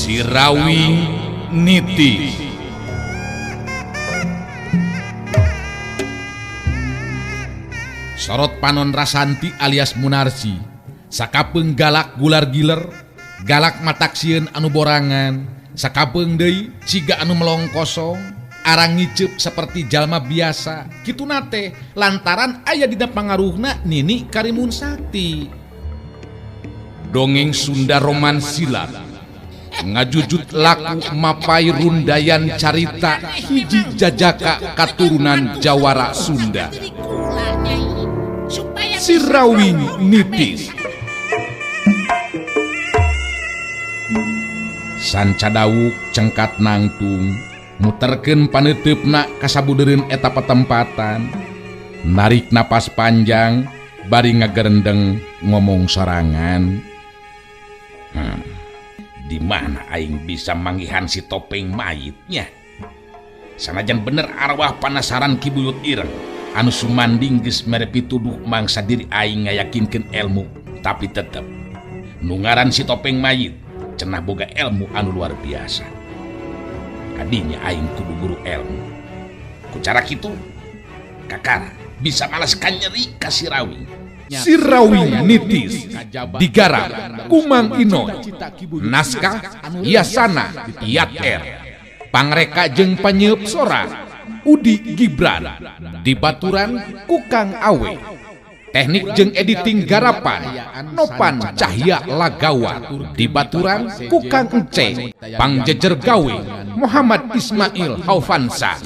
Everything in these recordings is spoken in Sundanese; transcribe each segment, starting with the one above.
Sirawing Niti. Sorot panon Rasanti alias Munarsi sakapeung galak gular giler, galak matak sieun anu borangan, sakapeung deui siga anu melong kosong, arang ngiceup seperti jalma biasa. Kituna teh lantaran aya dina pangaruhna Nini Karimun Sakti. Dongeng Sunda Roman Silat ngajujut laku mapai rundayan carita hiji jajaka katurunan Jawara Sunda. Sirawing Nitis. Sanca dawuk cengkat nangtung muterkeun paneuteup-na kasabudereun eta patempatan, narik napas panjang bari ngagerendeng ngomong sorangan. Di mana aing bisa manggihan si topeng mayitnya? Sanajan bener arwah panasaran Ki Buyut Ireng anu sumanding geus mere pituduh mangsa diri aing ngayakinkeun ilmu, tapi tetep nu ngaran si topeng mayit cenah boga ilmu anu luar biasa. Kadinya aing kudu guru ilmu. Ku cara kitu kakara bisa malas kanyeri ka Sirawing. Sirawing Nitis digarap Kumang Inoy, naskah Yasana Yat R, pangreka jeung panyeup sora Udi Gibran, dibaturan Kukang Awe, teknik jeung editing garapan Nopan Cahya Lagawa, dibaturan Kukang Ence, pangjejer gawe Muhammad Ismail Haufansa.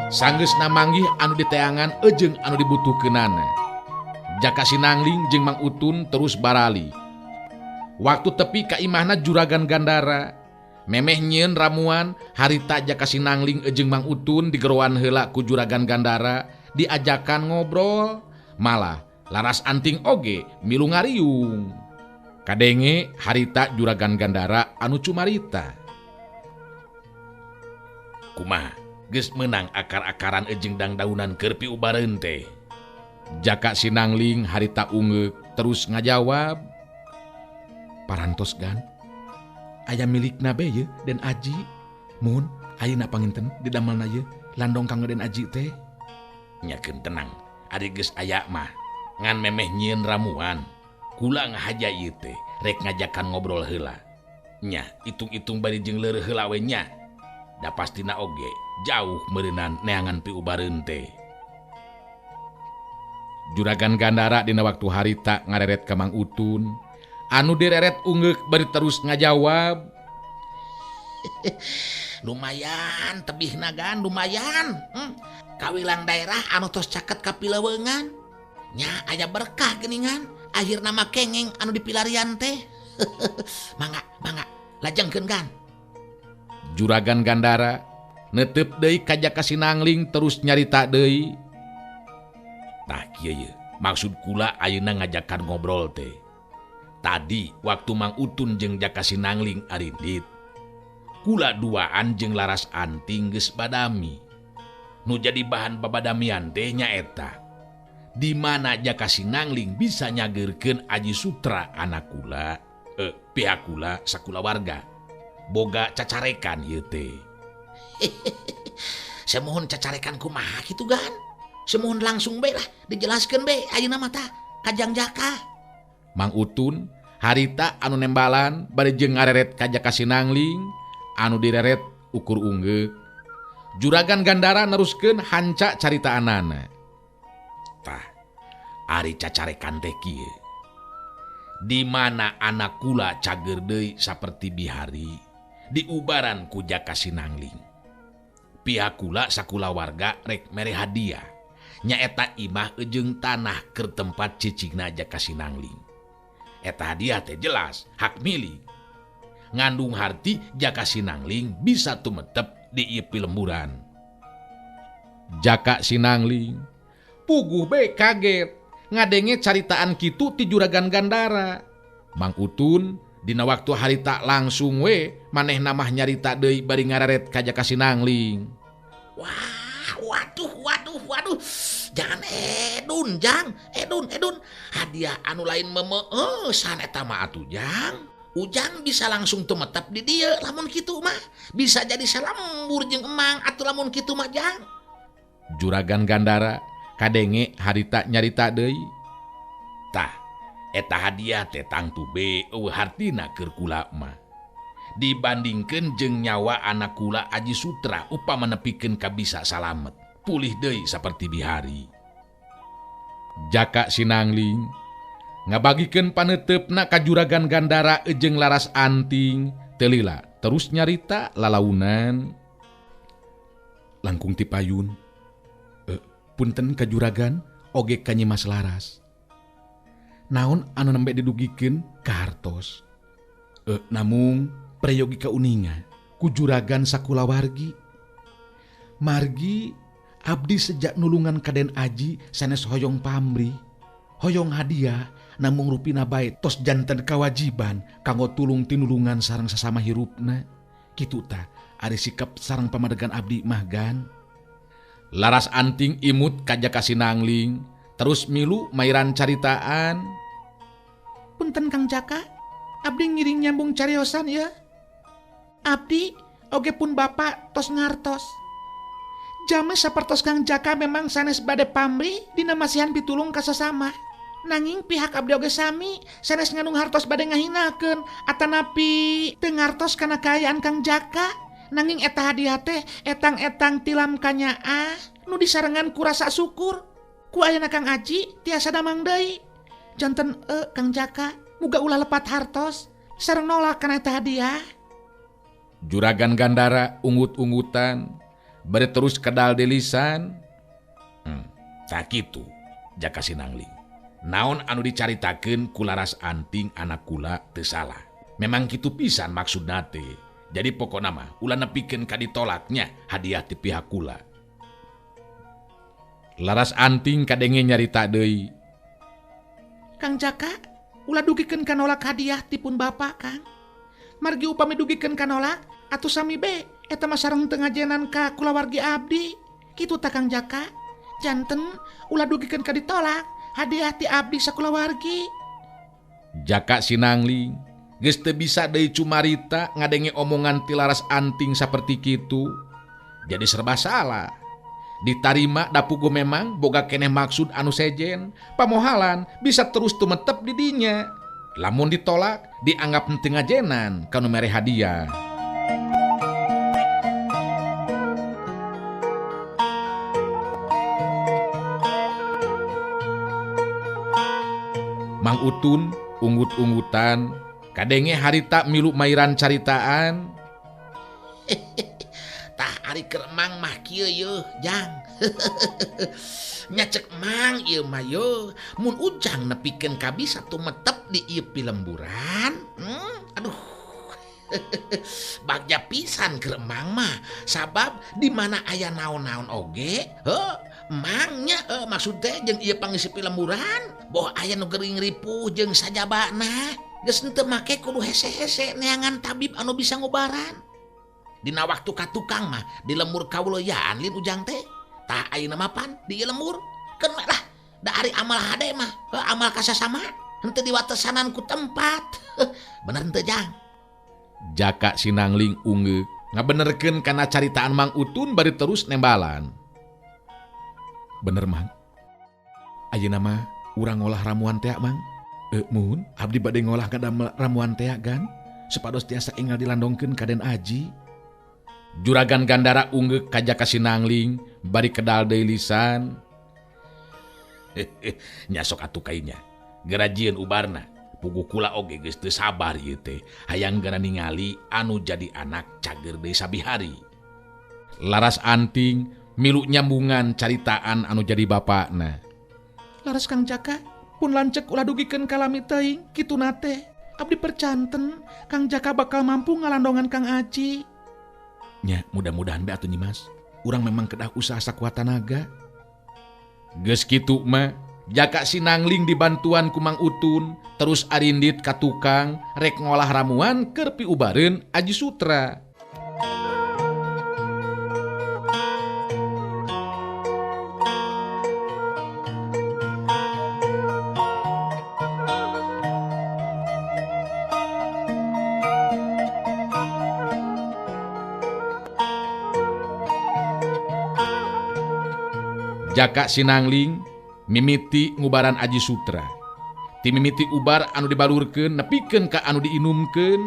Sanggeus namanggih anu diteangan ejeng anu dibutuhkeunana. Jaka Sinangling jeung Mang Utun terus barali. Waktu tepi ka imahna Juragan Gandara, memeh nyieun ramuan harita Jaka Sinangling ejeng Mang Utun digeroan heula ku Juragan Gandara diajakan ngobrol, malah Laras Anting oge milu ngariung. Kadenge harita Juragan Gandara anu cumarita. Kumaha? Geus meunang akar-akaran ejeng dangdaunan keur piubareun teh. Jaka Sinangling harita ungeuk terus ngajawab. Parantos gan, aya milikna be ye Den Aji. Mun ayeuna panginten didamelna ye landong kanggo Den Aji teh. Nyakeun tenang, ari geus aya mah ngan memeh nyieun ramuan. Kula ngahaja ieu teh rek ngajakan ngobrol heula. Nya itung-itung bari jeung leureuh heula we nya. Da pastina oge jauh meureunan neangan piubareun teh. Juragan Gandara dina waktu harita ngareret ka Mang Utun, anu direret ungeuk bari terus ngajawab. Lumayan tebihna gan, lumayan. Kawilang daerah anu tos caket ka Pileweungan. Nya aya berkah geuningan, akhirna mah kengeng anu dipilarian teh. Mangga, mangga, lajengkeun gan. Juragan Gandara netep deui ka Jaka Sinangling terus nyarita deui. Tah kieu ye, maksud kula ayeuna ngajakan ngobrol teh. Tadi waktu Mang Utun jeung Jaka Sinangling arindit, kula duaan jeung Laras Anting geus badami. Nu jadi bahan babadamian teh nyaeta di mana Jaka Sinangling bisa nyageurkeun Aji Sutra anak kula, pihak kula sakulawarga. Boga cacarekan ieu teh. Semohon cacarekan kumaha kitu gan? Semohon langsung be lah dijelaskeun be ayeuna mah tah kajang Jaka. Mang Utun harita anu nembalan bari jeung ngareret ka Jaka Sinangling Anu direret ukur unggeuk. Juragan Gandara neruskeun hanca caritaanana. Tah, ari cacarekan teh kieu. Di mana anak kula cager deui saperti bihari, diubaran ku Jaka Sinangling. Pihak kula sakulawarga rek mere hadiah. Nyaeta imah jeung tanah keur tempat cicingna Jaka Sinangling. Eta hadiah teh jelas hak milik. Ngandung harti Jaka Sinangling bisa tumetep di ieu pilemburan. Jaka Sinangling puguh be kaget ngadenge caritaan kitu ti Juragan Gandara. Mang Utun dina waktu harita langsung we manehna mah nyarita deui bari ngareret ka Jaka Sinangling. Wah, waduh, waduh, waduh. Jangan edun, jang, edun, edun. Hadiah anu lain memeesan eta mah atuh, jang. Ujang bisa langsung tumetep di dieu lamun kitu mah. Bisa jadi salembur jeung emang atuh lamun kitu mah, jang. Juragan Gandara kadenge harita nyarita deui. Tah, eta hadiah teh tangtu be eueuh hartina keur kula mah. Dibandingkeun jeung nyawa anak kula Aji Sutra upama nepikeun ka bisa salamet, pulih deui saperti bihari. Jaka Sinangling ngabagikeun paneuteup-na ka Juragan Gandara jeung Laras Anting, teu lila terus nyarita lalaunan. Langkung ti payun. Punten ka juragan oge ka Nyi Mas Laras. Naon anu nembe didugikeun ka hartos. Namung prayogi kauninga ku juragan sakulawargi. Margi abdi sejak nulungan ka Den Aji sanes hoyong pamrih, hoyong hadiah, namung rupina bae tos janten kawajiban kanggo tulung tinulungan sareng sasama hirupna. Kitu tah ari sikap sareng pamadegan abdi mah gan. Laras Anting imut ka Jaka Sinangling, terus milu mairan caritaan. Punten Kang Jaka, abdi ngiring nyambung cariosan ya. Abdi oge pun bapak tos ngartos. Jame sapertos Kang Jaka memang sanes bade pamrih dina masihan pitulung ka sasama. Nanging pihak abdi oge sami sanes ngandung hartos bade ngahinakeun atanapi teu ngartos kana kaayaan Kang Jaka. Nanging eta hadiah teh etang-etang tilam kanyaah nu disarengan ku rasa syukur. Ku ayana Kang Aji tiasa damang deui. Janten Kang Jaka muga ulah lepat hartos sareng nolak kana eta hadiah. Juragan Gandara ungut-ungutan bari terus kedal di lisan. Tak kitu Jaka Sinangling. Naon anu dicaritakeun ku Laras Anting anak kula teu salah. Memang kitu pisan maksudna teh. Jadi pokona mah ulah nepikeun ka ditolaknya hadiah ti pihak kula. Laras Anting kadenge nyarita deui. Kang Jaka, ulah dugikeun ka nolak hadiah tipun bapak, Kang. Margi upami dugikeun ka nolak atuh sami be eta mah sareng teu ngajenan ka kulawargi abdi. Kitu ta Kang Jaka. Janten ulah dugikeun ka ditolak hadiah ti abdi sakulawargi. Jaka Sinangling geus teu bisa deui cumarita ngadenge omongan ti Laras Anting saperti kitu. Jadi serba salah. Ditarima dapugu memang boga keneh maksud anu sejen, pamohalan bisa terus tumetep di dinya. Lamun ditolak dianggap henteu ngajenan kanu mere hadiah. Mang Utun unggut-unggutan kadenge harita milu mairan caritaan. Tah ari keur emang mah kieu yeuh, Jang. Nya cek mang ieu mah yeuh, mun Ujang nepikeun ka bisa tumetep di ieu pilemburan. Aduh. Bagja pisan keur emang mah, sabab di mana aya naon-naon oge, heuh, emangnya maksud teh jeung ieu pangisi pilemburan, boh aya nu gering ripuh jeung sajabana. Geus henteu make kudu hese-hese neangan tabib anu bisa ngobaran. Dina waktu ka tukang mah di lembur kawuloyaan lin Ujang teh. Tah ayeuna mah pan di lembur. Keun we lah, da ari amal hade mah, amal kasasama henteu diwatesanan ku tempat. Bener henteu Jang? Jaka Sinangling ungeuk ngabenerkeun kana caritaan Mang Utun bari terus nembalan. Bener Mang. Ayeuna mah urang ngolah ramuan teh Mang. Mun abdi bade ngolah kadamel ramuan teh gan supados tiasa enggal dilandongkeun ka Den Aji. Juragan Gandara unggeuk ka Jaka Sinangling bari kedal deui lisan. Nya sok atuh kainya. Geura jieun ubarna. Puguh kula oge geus teu sabar ieu teh. Hayang geura ningali anu jadi anak cager deui sabihari. Laras Anting milu nyambungan caritaan anu jadi bapakna. Laras Kang Jaka pun lanceuk ulah dugikeun kalami teuing kituna teh. Abdi percanten Kang Jaka bakal mampu ngalandongan Kang Aci. Nya mudah-mudahan be atuh Nyimas. Urang memang kedah usaha sakuat tanaga. Geus kitu mah Jaka Sinangling dibantuan ku Mang Utun terus arindit ka tukang rek ngolah ramuan keur piubareun Aji Sutra. Jaka Sinangling mimiti ngubaran Aji Sutra. Ti mimiti ubar anu dibalurkeun nepikeun ka anu diinumkeun.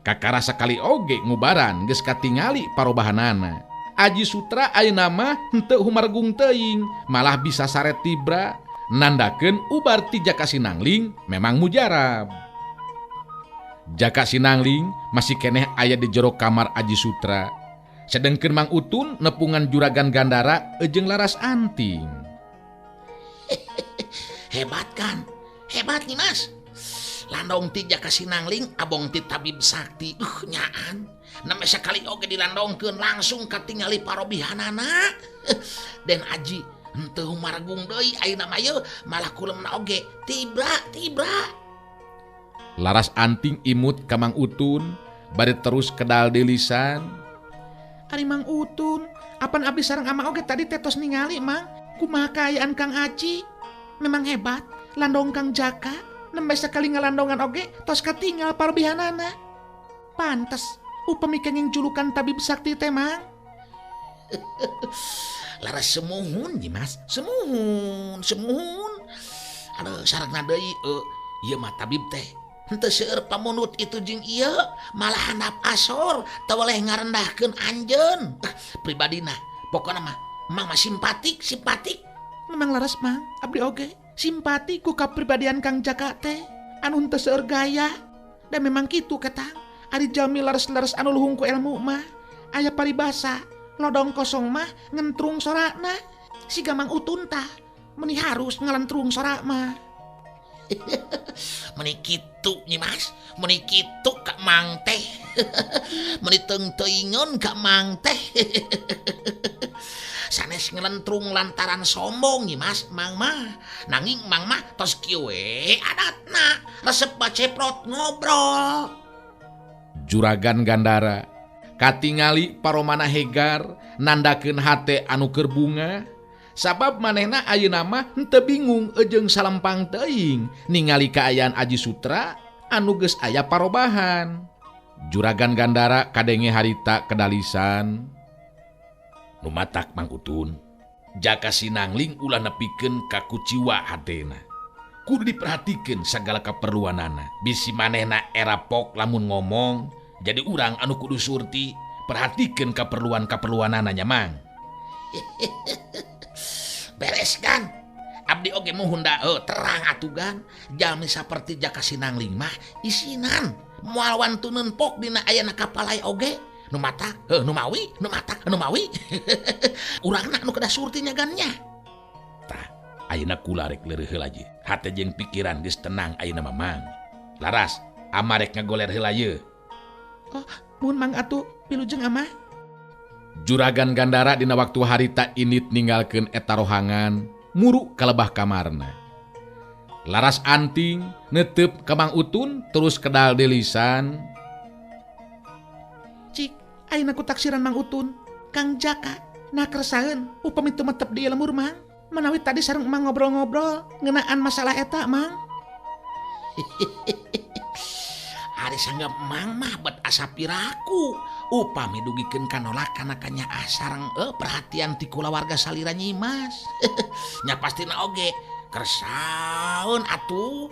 Kakara sakali oge ngubaran geus katingali parobahanana. Aji Sutra ayeuna mah henteu humargung teuing, malah bisa saret tibra nandakeun ubar ti Jaka Sinangling memang mujarab. Jaka Sinangling masih keneh aya di jero kamar Aji Sutra. Sedengkeun Mang Utun nepungan Juragan Gandara jeung Laras Anting. Hebat kan? Hebat nih Mas. Landong ti Jaka Sinangling abong ti tabib sakti. Nyaan. Name sakali oge dilandongkeun langsung katingali parobihanana. Den Aji henteu humargung deui ayeuna mah yeuh malah kulemna oge tibra tibra. Laras Anting imut ka Mang Utun bari terus kedal di lisan. Ari Mang Utun, apan abdi sareng ama oge tadi tetos ningali Mang, kumaha kaayaan Kang Aci. Memang hebat, landong Kang Jaka, nembe sakali ngalandongan oge tos katingal parobihanana. Pantes upami kenging julukan tabib sakti teh Mang. Laras semuhun Nyimas, semuhun, semuhun. Aduh sarengna deui ieu mah tabib teh. Henteu seueur pamunut itu jeung ieu malah handap asor teu boleh ngarendahkeun anjeun. Pribadina pokona mah Mang mah simpatik, simpatik. Memang laras Mang, abdi oge simpati ku kapribadian Kang Jaka teh anu henteu seueur gaya. Dan memang kitu ketang. Ari jalmi leres-leres anu luhung ku ilmu mah aya paribasa lodong kosong mah ngentrung sorakna. Siga Mang Utun tah meni harus ngalentrung sorak mah. Meni kitu Nyimas, meni kitu ka Mang teh. Meni teung-teuingeun ka Mang teh. Sanes ngelentrung lantaran sombong Nyimas Mang mah. Nanging Mang mah tos kieu we adatna, resep baceprot ngobrol. Juragan Gandara katingali paromana hegar nandakeun hate anu keur bunga. Sabab manehna ayeuna mah henteu bingung jeung salempang teuing ningali kaayaan Aji Sutra anu geus aya parobahan. Juragan Gandara kadenge harita kedalisan. Nu matak Mang Utun, Jaka Sinangling ulah nepikeun ka kuciwa hatena. Kudu diperhatikeun sagala kaperluanana. Bisi manehna erapok lamun ngomong, jadi urang anu kudu surti perhatikeun kaperluan-kaperluanana nya Mang. Beres kan? Abdi oge muhun da terang atuh gan. Jalmi saperti Jaka Sinangling mah isinan moal wantuneun pok dina ayana kapalai oge. Nu matak, nu mawi, nu matak, nu mawi. Urangna nu kedah surti nya gan nya. Tah, ayeuna kula rek leureuh heula ye. Hate jeung pikiran geus tenang ayeuna mah Mang. Laras, ama rek ngagoler heula ye. Oh, mun Mang atuh pilujeng ama. Juragan Gandara dina waktu harita init ninggalkeun eta rohangan muru kalebah kamarna. Laras Anting netep ka Mang Utun terus kedal di lisan. Cik, ayeuna ku taksiran Mang Utun, Kang Jaka nah kersaeun upami teu metep di lembur Mang. Menawi tadi sareng Mang ngobrol-ngobrol ngeunaan masalah eta Mang. Ari sanggap Mang mah bet asa piraku upami dugikeun kanolak kana kanyaah sareng perhatian ti kulawarga salira Nyimas. Nya pastina oge kersaeun atuh.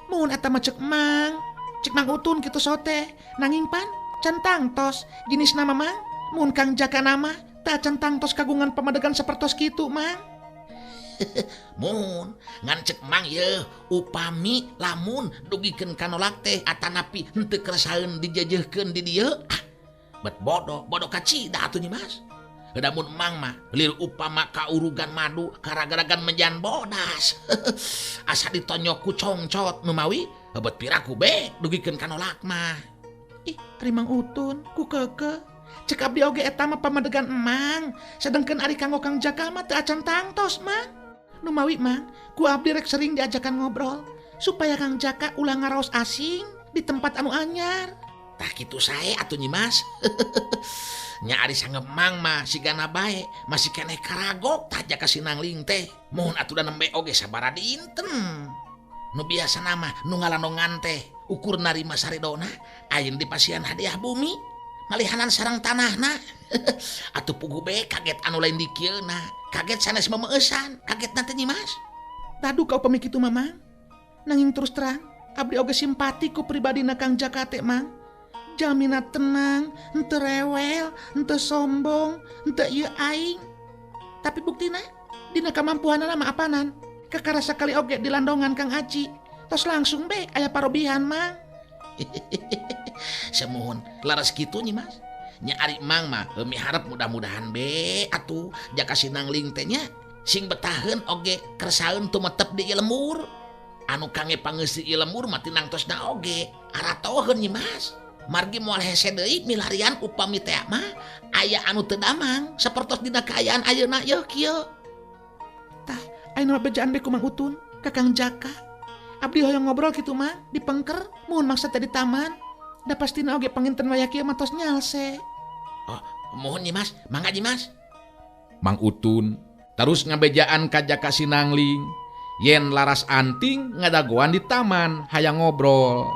Mun eta mah ceuk Mang, ceuk Mang Utun kitu sote. Nanging pan can tangtos jenis nama Mang Mun Kang Jaka nama teu acan tangtos kagungan pamadegan sapertos kitu, Mang. Mun ngan cek Mang yeuh upami lamun dugikeun ka nolak teh atanapi henteu keresaeun dijejehkeun di dieu, ah bet bodoh, bodoh kacida atuh Nyi Mas. Heuda mun Mang mah lir upama kaurugan madu karagaragan menjan bodas. Asa ditonyok ku congcot numawi bet piraku be dugikeun ka nolak mah. Ih, ari Mang Utun ku keukeuh. Cek abdi oge eta mah pamadegan emang, sedengkeun ari kanggo Kang Jaka mah teu acan tangtos, Mang. Numawi Mang, ku abdi rek sering diajakan ngobrol supaya Kang Jaka ulah ngaraos asing di tempat anu anyar. Tah kitu sae atuh Nyi Mas. Nya ari sanggep Mang mah sigana bae, masih keneh karagok tah Jaka Sinangling teh. Mohon atuh da nembe oge sabaraha dinten. Nu biasana mah nu ngalandongan teh ukur narima saridona ayeuna dipasihan hadiah bumi. Malihanan sarang tanahna. Atuh puguh be kaget anu lain dikieuna. Kaget sanes memeusan, kaget teh Nyi Mas. Tadu ka upami kitu mah, Mang. Nanging terus terang abdi oge simpati ku pribadina Kang Jaka teh, Mang. Jamina tenang, henteu rewel, henteu sombong, henteu ieu aing. Tapi buktina dina kamampuanana mah apanan. Kakara sakali oge di landongan Kang Aji. Tos langsung be aya parobihan, Mang. Semuhun laras kitu Nyi Mas. Nya ari Mang mah miharep mudah-mudahan be atuh Jaka Sinangling teh nya sing betaheun oge kersaeun tumetep di ieu lembur. Anu kange pangeusi ieu lembur mah tinangtosna oge aratoheun Nyi Mas. Margi moal hese deui milarian upami teh mah aya anu teu damang sapertos dina kaayaan ayeuna yeuh kieu. Tah ayeuna mah bejaan be ku Mang Utun ka Kang Jaka. Abdi hoyong ngobrol kitu mah di pengker mun maksa teh di taman. Da pastina oge panginten waya kieu mah tos nyalse. Oh, mohon Nyi Mas, mangga Nyi Mas. Mang Utun terus ngabejaan ka Jaka Sinangling yen Laras Anting ngadagoan di taman hayang ngobrol.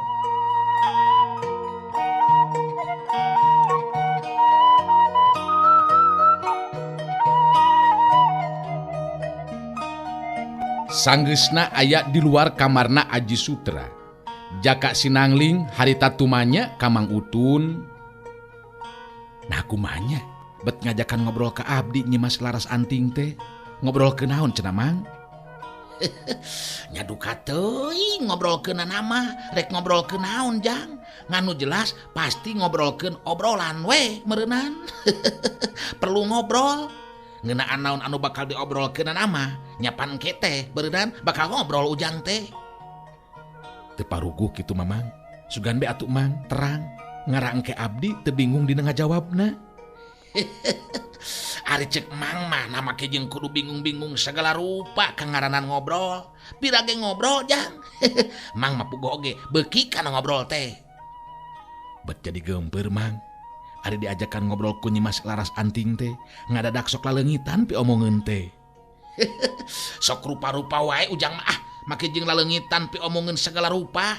Sanggeusna aya di luar kamarna Aji Sutra. Jaka Sinangling harita tumanya ka Mang Utun. Nah kumanya bet ngajakan ngobrol ka abdi Nyi Mas Laras Anting teh. Ngobrol ke naon cenah Mang? Nya duka teuing ngobrolkeun nama, rek ngobrolkeun naon jang? Nganu jelas pasti ngobrolkeun obrolan we meureunan. Perlu ngobrol. Ngeunaan naon anu bakal diobrolkeun nama, nyapan ke teh beureunan bakal ngobrol ujang teh. Teu paruguh kitu Mamang. Sugan be atuh Mang, terang. Ngarang ke abdi teu bingung dina ngajawabna. Ari cek Mang mah nama ke jeung kudu bingung-bingung segala rupa kangaranan ngobrol. Pira ge ngobrol jang. Mang mah puguh oge beuki kana ngobrol teh. Bet jadi geumpeur Mang. Ari diajakan ngobrol ku Nyi Mas Laras Anting teh ngadadak sok laleungitan pi omongeun teh. Sok rupa-rupa wae ujang mah ah, make jeung laleungitan pi omongeun segala rupa.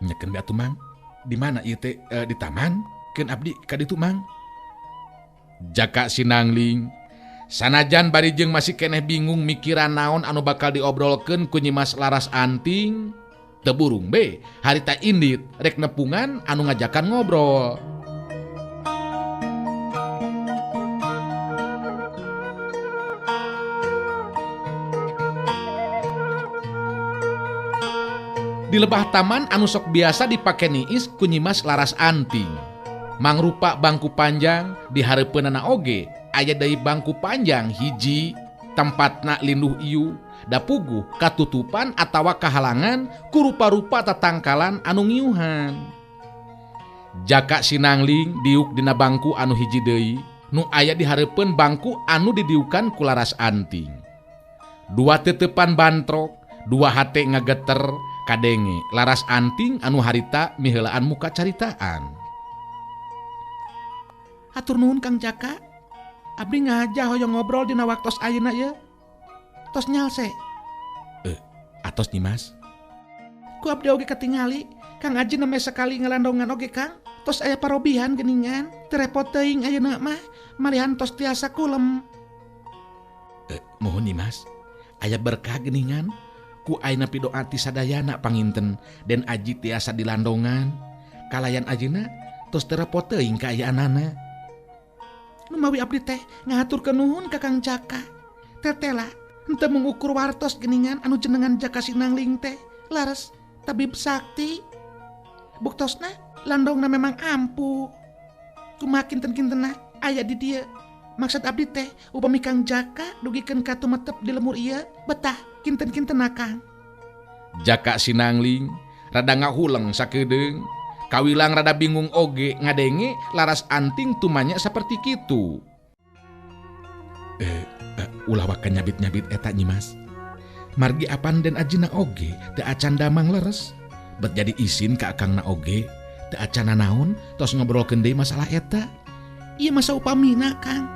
Nyekeun be atuh Mang. Di mana ieu teh di taman? Keun abdi ka ditu Mang. Jaka Sinangling sanajan bari jeung masih keneh bingung mikiran naon anu bakal diobrolkeun ku Nyi Mas Laras Anting, teu burung be harita indit rek nepungan anu ngajakan ngobrol. Di lebah taman anu sok biasa dipake niis ku Nyi Mas Laras Anting. Mangrupa bangku panjang di hareupeunana oge aya deui bangku panjang hiji tempatna linduh ieu da puguh katutupan atawa kahalangan ku rupa-rupa tatangkalan anu ngiuhan. Jaka Sinangling diuk dina bangku anu hiji deui nu aya di hareupeun bangku anu didiukan ku Laras Anting. Dua tetepan bantrok, dua hate ngageter kadenge Laras Anting anu harita miheulaan muka caritaan. Hatur nuhun Kang Jaka. Abdi ngaja hoyong ngobrol dina waktos ayeuna ieu. Tos nyalse. Atos Nyi Mas. Ku abdi oge katingali Kang Aji nembe sekali ngalandongan oge Kang. Tos aya parobihan geuningan, teu repot teuing ayeuna mah, malihan tos tiasa kulem. Mohon Nyi Mas. Aya berkah geuningan. Ku ayeuna pidoa ti sadayana panginten den Aji tiasa dilandongan. Kalayan ajina tos teu repot teuing kaayaanana. Numawi abdi teh ngahaturkeun nuhun ka Kang Jaka. Tetela henteu mengukur wartos geningan anu jenengan Jaka Sinangling teh laras tabib sakti. Buktosna landongna memang ampuh. Kumaha kinten-kintena aya di dieu. Maksud abdi teh upami Kang Jaka dugikeun ka tumetep di lemur ieu betah kinten-kintena Kang. Jaka Sinangling rada ngahuleng sakedeung. Kawilang rada bingung oge ngadenge laras anting tumanya seperti kitu. Ulah waka nyabit-nyabit eta Nyi Mas. Margi apan den ajina oge teu acan damang leres. Bet jadi isin ka akangna oge teu acan nanaon tos ngobrolkeun deui masalah eta. Ieu masa upamina Kang.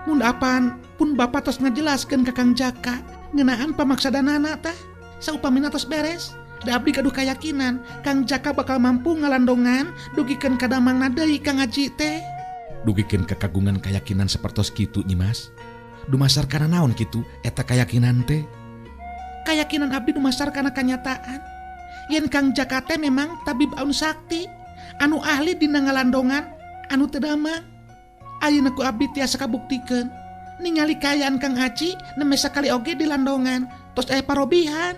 Mun apan pun bapak tos ngajelaskeun ka Kang Jaka ngeunaan pamaksadanana tah. Saupamina tos beres. Da abdi gaduh kayakinan Kang Jaka bakal mampu ngalandongan dugikeun ka damangna deui Kang Haji teh. Dugikeun ka kagungan kayakinan sapertos kitu Nyi Mas. Dumasar kana naon kitu eta kayakinan teh? Kayakinan abdi dumasar kana kanyataan. Yen Kang Jaka teh memang tabib anu sakti, anu ahli dina ngalandongan, anu teu damang. Ayeuna ku abdi tiasa kabuktikeun ningali kaayaan Kang Haji nembe sakali oge di landongan tos aya parobihan.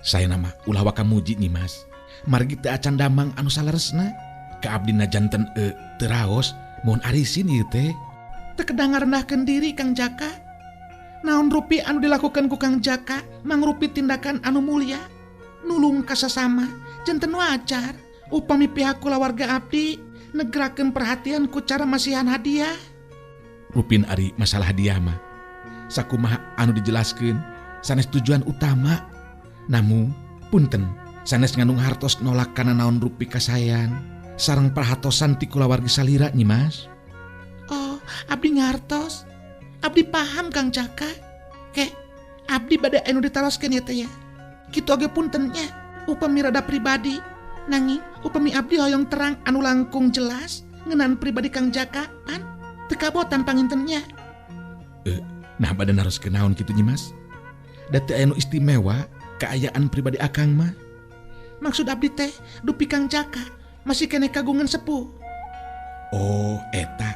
Saya nama ulah waka muji Nyi Mas. Margi teu acan damang anu saleresna. Ka abdina janten teu raos mohon arisin ieu teh. Teu kedah ngarendahkeun diri Kang Jaka. Naon rupi anu dilakukan ku Kang Jaka mangrupi tindakan anu mulia. Nulung ka sasama janten wajar. Upami pihak kulawarga abdi negrakeun perhatian ku cara masihan hadiah. Rupin ari masalah hadiah mah sakumaha anu dijelaskeun sanes tujuan utama. Namun punten sanes ngandung hartos nolak kana naon rupi kasayan sareng perhatosan ti kulawargi salira Nyi Mas. Oh, abdi ngartos. Abdi paham Kang Jaka. Ke abdi bade anu ditaroskeun ieu teh ya. Kitu oge punten nya upami rada pribadi. Nanging upami abdi hoyong terang anu langkung jelas ngeunaan pribadi Kang Jaka pan teu kabotan pangintennya. Nah bade naroskeun naon kitu Nyi Mas? Da teu aya nu istimewa kaayaan pribadi akang mah. Maksud abdi teh dupi Kang Jaka masih kene kagungan sepuh. Oh eta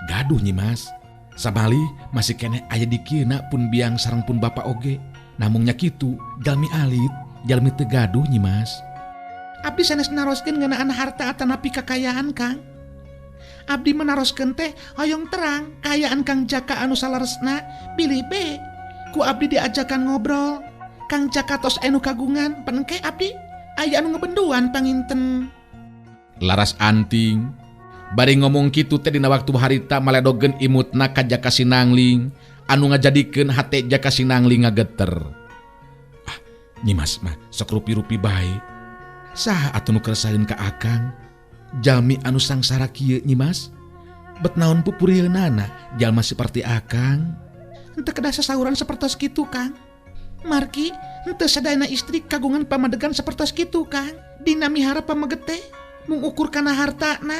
gaduh Nyi Mas. Sabali masih kene aya dikieuna pun biang sareng pun bapak oge. Namungnya kitu jalmi alit jalmi teu gaduh Nyi Mas. Abdi sanes naroskeun ngeunaan harta atanapi kakayaan Kang. Abdi menaroskeun teh hoyong terang kaayaan Kang Jaka anu saleresna bilih be ku abdi diajakan ngobrol. Kang Jaka tos anu kagungan penengke abdi aya anu ngebenduan panginten. Laras anting bari ngomong kitu teh dina waktu harita maledogeun imutna ka Jaka Sinangling anu ngajadikeun hate Jaka Sinangling ngageter. Ah, Nyi Mas mah sok rupi-rupi bae. Saha atuh nu keresaeun ka akang? Jalmi anu sangsara kieu Nyi Mas. Bet naon pupurieunana jalma saperti akang? Henteu kedah sasauran sapertos kitu Kang. Margi henteu sadayana istri kagungan pamadegan sapertos kitu Kang. Dina mihara pameget teh mung ukur kana hartana.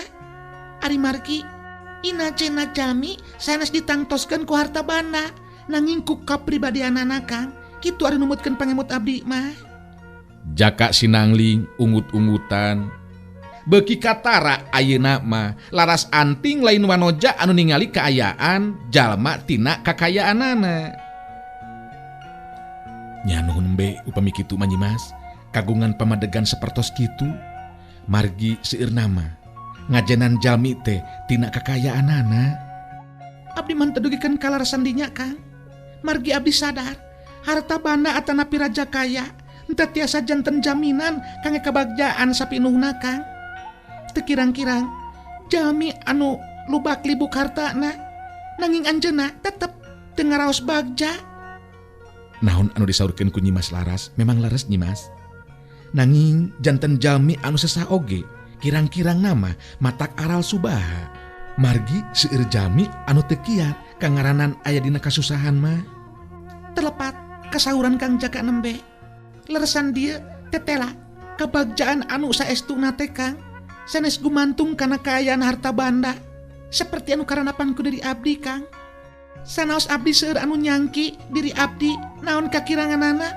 Ari margi ina cenah jalmi sanes ditangtoskeun ku harta banda nanging ku kapribadianana Kang. Kitu ari numutkeun pangemut abdi mah. Jaka Sinangling ungut-ungutan. Beuki katara ayeuna mah laras anting lain wanoja anu ningali kaayaan jalma tina kakayaanana. Nya nuhun be upami kitu mah Nyi Mas, kagungan pamadegan sapertos kitu. Margi seueurna mah ngajenan jalmi teh tina kakayaanana. Abdi mah teu dugikeun kalarasan dinya Kang. Margi abdi sadar harta banda atanapi raja kaya henteu tiasa janten jaminan kangge kabagjaan sapinuhna Kang. Teu kirang-kirang jalmi anu lubak libuk hartana nanging anjeunna tetep teu ngaraos bagja. Naon anu disaurkeun ku Nyi Mas Laras memang leres Nyi Mas. Nanging janten jalmi anu sesah oge kirang-kirang nama matak aral subaha. Margi seueur jalmi anu teu kiat kangaranan aya dina kasusahan mah. Terlepat kasauran Kang Jaka nembe. Leresan dieu tetela kabagjaan anu saestuna teh Kang sanes gumantung kana kaayaan harta banda seperti anu karanapan ku diri abdi Kang. Sanaos abdi seueur anu nyangki diri abdi naon kakiranganana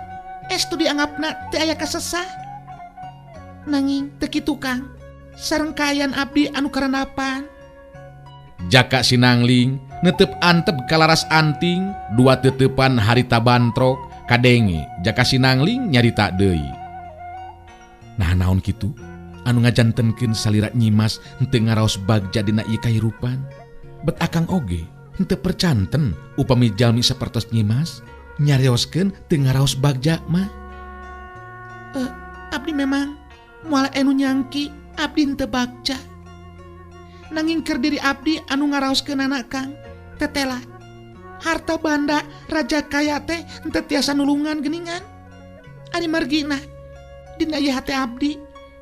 estu dianggapna teu aya kasesah. Nanging teu kitu Kang, sareng kaayaan abdi anu karanapan. Jaka Sinangling netep antep kalaras anting dua tetepan harita bantrok kadenge Jaka Sinangling nyarita deui. Nah naon kitu anu ngajantenkeun salira Nyimas henteu ngaraos bagja dina ieu kahirupan. Bet akang oge henteu percanten upami jalmi sapertos Nyimas nyarioskeun teu ngaraos bagja mah. Abdi memang moal anu nyangki abdi henteu bagja. Nanging keur diri abdi anu ngaraoskeunana Kang tetela harta banda raja kaya teh henteu tiasa nulungan geuningan. Ari margina dina ieu hate abdi,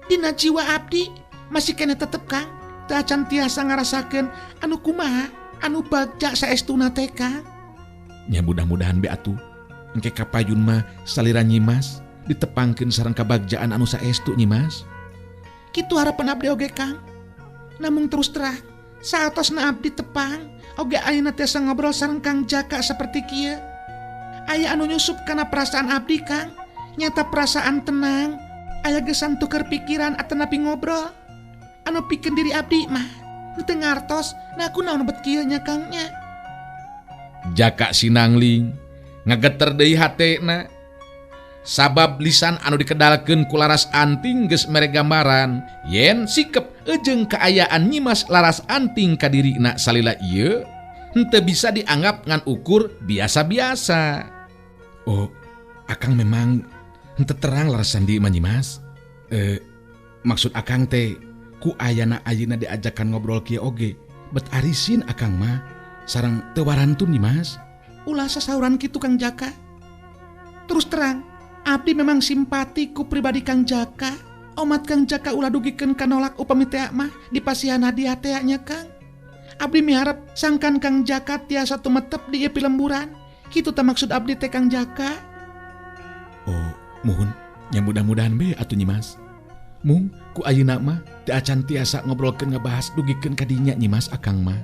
dina jiwa abdi masih keneh tetep Kang teu acan tiasa ngarasakeun anu kumaha anu bagja saestuna teh Kang. Nya mudah-mudahan be atuh engke kapayun mah salira Nyimas ditepangkeun sareng kabagjaan anu saestu Nyimas. Kitu harapan abdi oge Kang. Namung terus terang saatosna abdi tepang oge ayeuna tiasa ngobrol sareng Kang Jaka seperti kieu. Aya anu nyusup kana perasaan abdi Kang, nyata perasaan tenang, aya gesan tuker pikiran atanapi ngobrol. Anu pikeun diri abdi mah henteu ngartos, nah kunaon bet kieu nya Kang nya. Jaka Sinangling ngageter deui hatena. Sabab lisan anu dikedalkeun ku Laras Anting geus mere gambaran yen sikep jeung kaayaan Nyimas Laras Anting ka dirina salila ieu henteu bisa dianggap ngan ukur biasa-biasa. Oh, akang memang henteu terang Laras Sandi mah Nyimas. Maksud akang teh ku ayana ayeuna diajakan ngobrol kieu oge bet arisin akang mah sareng teu warantun Nyimas. Ulah sasauran kitu Kang Jaka. Terus terang abdi memang simpati ku pribadi Kang Jaka. Omat Kang Jaka ulah dugikeun kanolak upami teh mah dipasihan hadiah teh nya Kang. Abdi miharep sangkan Kang Jaka tiasa tumetep di ieu pilemburan. Kitu teh maksud abdi teh Kang Jaka. Oh, muhun nya mudah-mudahan be atuh Nyimas. Mung ku ayeuna mah teu acan tiasa ngobrolkeun ngabahas dugikeun ka dinya Nyimas akang mah.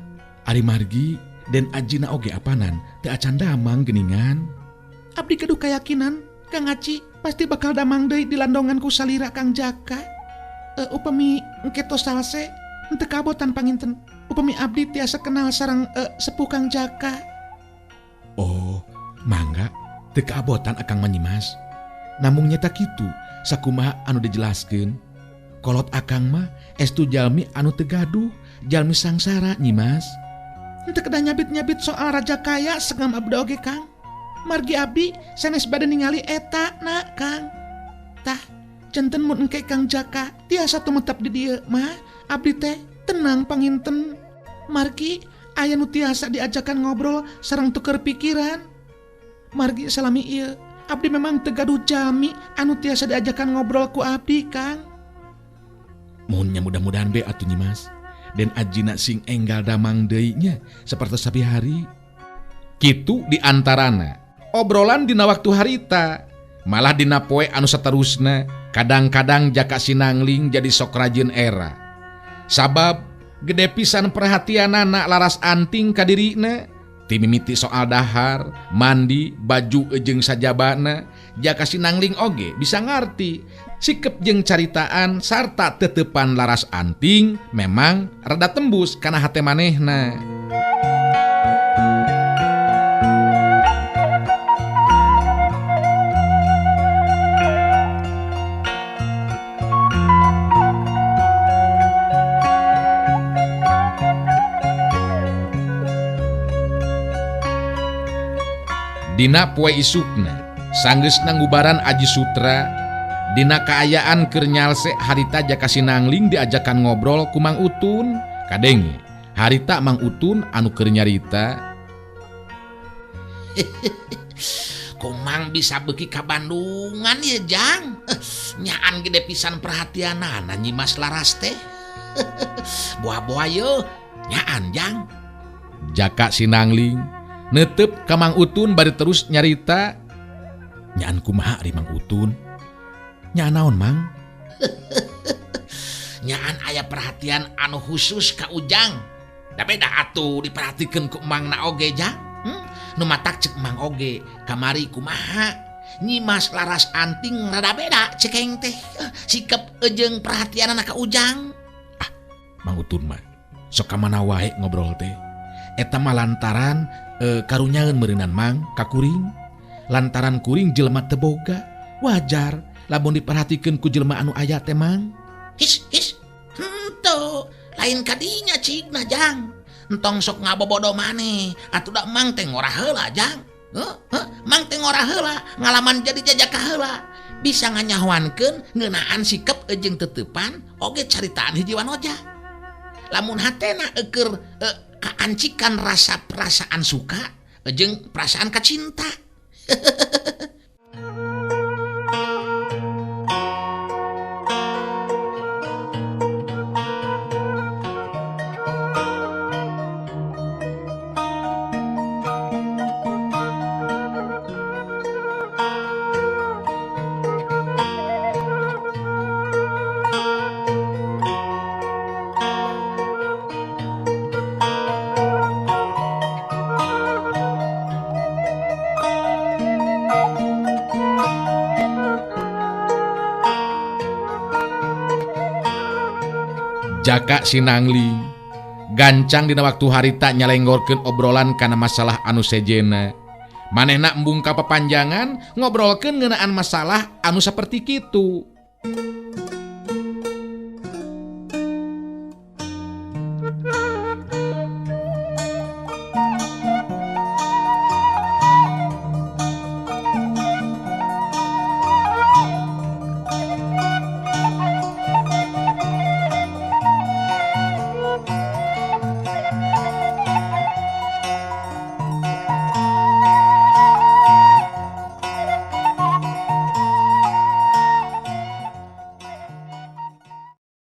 Ari margi den ajina oge apanan teu acan damang geuningan. Abdi keduh kayakinan Kang Aci pasti bakal damang deui di landongan ku salira Kang Jaka. Upami engke tos salse henteu kabotan panginten. Upami abdi tiasa kenal sareng sepuh Kang Jaka. Oh, mangga teu kabotan akang mah Nyimas. Namung nyata kitu sakumaha anu dijelaskeun. Kolot akang mah estu jalmi anu teu gaduh, jalmi sangsara Nyimas. Henteu kedah nyabit-nyabit soal raja kaya sengam abdi oge Kang. Margi abdi sanes bade ningali eta na Kang. Tah janten mun engke Kang Jaka tiasa tumetep di dieu mah abdi teh tenang panginten. Margi aya nu tiasa diajakan ngobrol sareng tuker pikiran. Margi salami ieu abdi memang teu gaduh jalmi anu tiasa diajakan ngobrol ku abdi Kang. Mohon nya mudah-mudahan be atuh Nyimas. Den ajina sing enggal damang deui nya sapertos sapi hari. Kitu di antarana obrolan dina waktu harita malah dina poe anu saterusna kadang-kadang Jaka Sinangling jadi sok rajin era. Sabab gede pisan perhatianana Laras Anting ka dirina ti mimiti soal dahar, mandi, baju jeung sajabana. Jaka Sinangling oge bisa ngarti sikep jeung caritaan sarta tetepan Laras Anting memang rada tembus kana hate manehna. Dina poe isukna sanggeusna ngubaran Aji Sutra dina kaayaan keur nyalse harita Jaka Sinangling diajakan ngobrol ku Mang Utun. Kadenge harita Mang Utun anu keur nyarita. Komang bisa beuki ka Bandungan ye Jang. Nyaan gede pisan perhatianana Nyimas Laras teh. Boa-boa ye nyaan Jang. Jaka Sinangling netep ka Mang Utun bari terus nyarita. Nyaan kumaha ari Mang Utun? Nyaan naon Mang? Nyaan aya perhatian anu khusus ka Ujang. Da beda atuh diperhatikeun ku Mangna oge Jang. Nu matak cek Mang oge kamari kumaha? Nyimas Laras Anting rada beda cekeng teh. Sikep jeung perhatianana ka Ujang. Ah, Mang Utun mah Sok ka mana wae ngobrol teh. Eta mah lantaran karunyaeun meureunan Mang ka kuring. Lantaran kuring jelema teu boga. Wajar lamun diperhatikeun ku jelema anu aya teh Mang. His his. Henteu, lain kadinya cigna Jang. Entong sok ngabobodo maneh. Atuh da Mang teh ngora heula Jang. Heuh, heuh, Mang teh ngora heula, ngalaman jadi jajaka heula. Bisa nganyahoankeun ngeunaan sikep jeung teteupan oge caritaan hiji wanoja. Lamun hatena eueur kaancikan rasa perasaan suka jeung perasaan kacinta. Jaka sinangling gancang dina waktu harita nyalenggorkeun obrolan kana masalah anu sejena. Manehna embung ka papanjangan ngobrolkeun ngeunaan masalah anu saperti kitu.